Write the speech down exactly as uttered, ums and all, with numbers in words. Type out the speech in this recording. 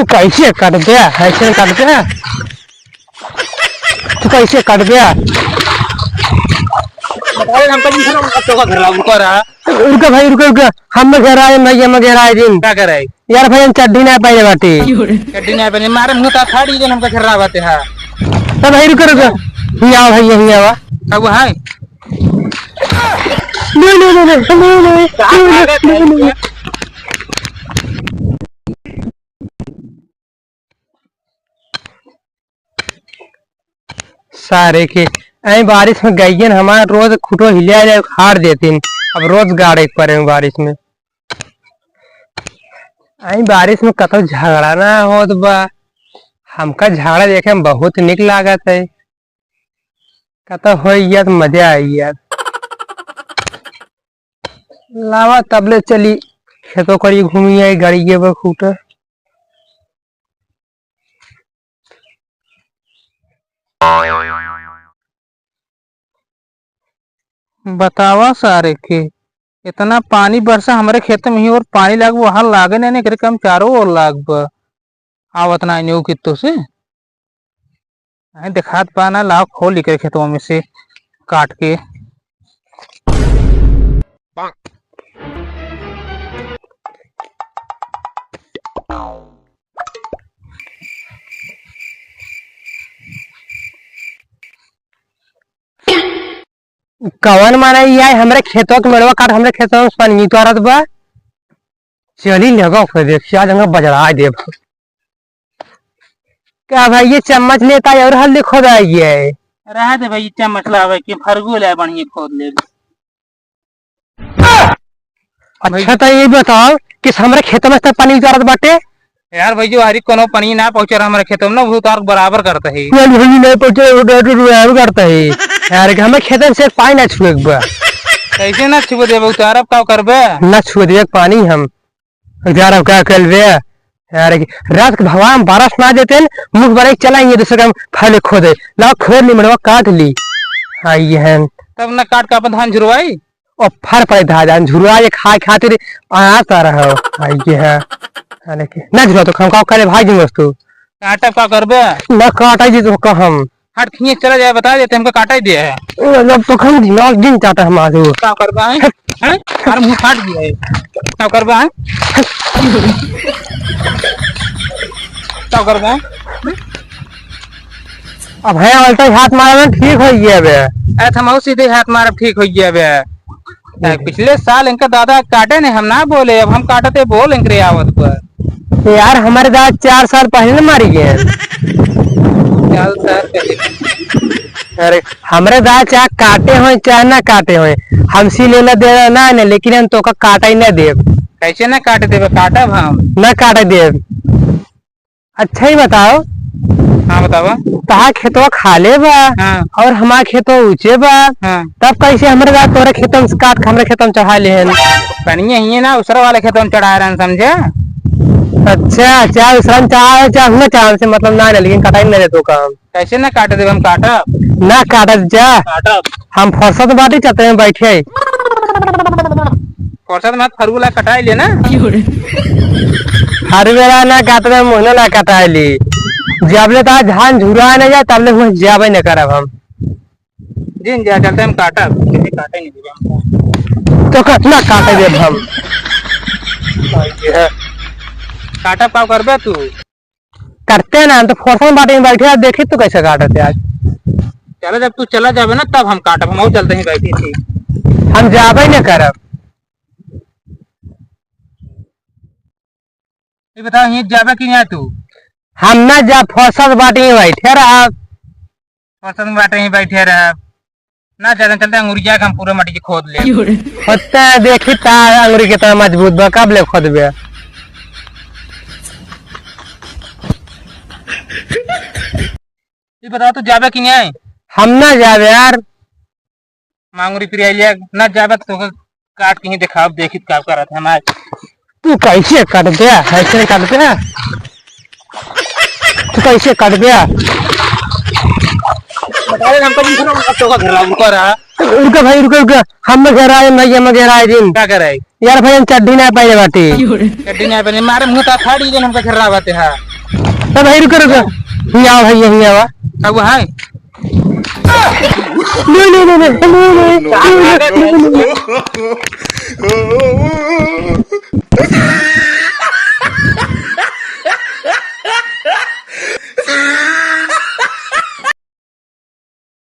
कैसे काट दे, कैसे काट दे? तू कैसे काट दे? अरे, हमका भी सुनो, हमका तो घर लाओ, रुको रहा। रुको भाई, रुको, रुको। हम घर आए, भाई, हम घर आए दिन। का करे? यार भाई, हम चड्ढी ना पहने बाटे। चड्ढी ना पहने, मारे मुंह ता फाड़ी जन हमका घेरा बाटे, हाँ। तो भाई, रुको, रुको। हियाँ आओ भाई, हियाँ आओ। अब है? नहीं, नहीं, नहीं, नहीं। सारे के, ऐ बारिश में गइयन हमार रोज खुटो हिलिया ले उखाड़ देतिन। अब रोज गाड़े के परे बारिश में। ऐ बारिश में कतौ झगड़ा ना होत बा। हमका झगड़ा देखे में बहुत निक लागत है। कतौ होई यार, मजा आई यार। लावा तबले चली खेतों करी घूमी आई गाड़िए पर खूटा। बतावा सारे के, इतना पानी बरसा हमरे खेत में ही और पानी लाग, वो हाल लागे नहीं, एकरे कम चारों ओर लाग बा। आवत ना इन्हें कित्तो से। अरे देखात बा ना, लाओ खोल निकरे खेतवा में से काट के। कवन माने ई आए हमरे खेतवा के मेड़वा काट, हमरे खेतवा में पानी उतारत बा। चली लगा ओकर देखी, आज हमका बजराय देब। का भाई, ये चम्मच लेता है और हल्दी खोदाई है? रहे दे भाई, चम्मच लावे के फरगू ले बढ़िया खोद ले। अच्छा, तो ये बताओ कि हमरे खेत में से पानी उतारत बाटे? यार भाई, जो हरी कोनो पानी ना पहुँचे रहा हमरे खेत में ना, वो उतार बराबर करता है। यार भाई, नहीं पहुँचे, वो बराबर करता है। यार, कि हमें खेतन से पानी ना छुए के बा। कैसे ना छुए देबे, उतारब का करबे? ना छुए देबे पानी हम। यार, अब का कइल बे? यार, कि रात के भगवान बारस ना देते न, मुख बड़े चला ये दूसरे का फले खोदे। लाओ, खोद ली, मनवा काट ली। हाँ, ये है। तब ना काट के अपन धान झुरवाई? ओ, फर पड़े धान, धान झुरवा ये खाए खातिर आता रहो। हाँ, ये है। यार, कि ना झुरवा तो हम का करे भाई जी मस्तू। काटब का करबे? ना काटा जी तो का हम। हट, खींच चला जाए, बता देते, हमको काटा ही दिया है। ए, जब तो खाली दिमाग दिन चाटा हमारे। का करबा है? हैं? अरे, मुंह फाट गया है। का करबा है? का करबा है? अब है, उल्टा हाथ मारा ना, ठीक हो गया बे। अरे, हम सीधे हाथ मारब, ठीक हो गया बे। आ, पिछले साल इनका दादा काटे ने, हम ना बोले, अब हम काटते बोल इनकरे आवत पर। यार, हमरे दादा चार साल पहले ना मारी गए। चार साल पहले। अरे, हमरे दादा चाहे काटे होए, चाहे ना काटे होए, हमसे लेना देना ना है, लेकिन हम तोका काटा ही ना देब। कैसे ना काटे देबे? काटब हम। ना काटे देब। अच्छा ही बताओ। हाँ, बतावा। तहार खेतवा खाले बा। हाँ। और हमार खेतवा ऊंचे बा। हाँ। तब कैसे हमरे दादा तोरे खेतवा में से काट के हमरे खेतवा में चढ़ा लेहन? पनिया हिये ना, उसरा वाले खेतवा में चढ़ा रहन, समझे? अच्छा, चाहे उसरा में चढ़ा, चाहे हुआ चाहे हमसे मतलब ना है, लेकिन कटाई नहीं देतो काम। कैसे ना काटे देब हम, काटब? ना काटब जा। काटब। हम फुर्सत बाटी छते में बैठे। फुर्सत मत, फरुला कटाई ले ना। हर बेरा ना काटबे, मुहनो ना कटाई ली। जब ले ता धान झुरा ना जाए, तब ले हुआ जाबे न करब हम। जिन जा, चलते हम काटब, किसी काटे नहीं देबे हम। तो का, ना काटे देब हम। काटब का करबे तू? करते ना, हम तो फुर्सत बाटे में बैठे, अब देखी तू कैसे काटते आज। चला, जब तू चला जाबे ना, तब हम काटब, हम और चलते ही बैठी थी। हम जाबे न करब। ये बताओ, ये जाबे कि ना तू? हम ना जा, फुर्सत बाटे में बैठे रहब। फुर्सत में बाटे ही बैठे रहब। ना ज्यादा चलते अंगुरिया के हम पूरा माटी के खोद ले। क्यों रे? होता है, देखी तार अंगुरी कितना मजबूत बा, कब ले खोदबे? ये बताओ, तू जाबे कि नहीं? हम ना जाबे यार। मांगुरी पिराई लिया, ना जाबे तो काट के ही दिखाओ, देखी का करत है हमार। तू कैसे काट दे, ऐसे काट दे। तू कैसे काट दे? बताओ, हम तो नहीं सुना, तो का घर उनको रहा। रुका भाई, रुका, रुका। हम में घर आए, मैं ये में घर आए दिन। का करे? यार भाई, हम चड्ढी ना पहने बाटे। चड्ढी ना पहने, मारे मुंह ता फाड़ी जन हमका घर रहा बाटे, हाँ। ए भाई, रुको, रुको। हियाँ आवा भाई, हियाँ आवा। अब है? ले, ले, ले, ले, ले, ले, ले, ले, ले।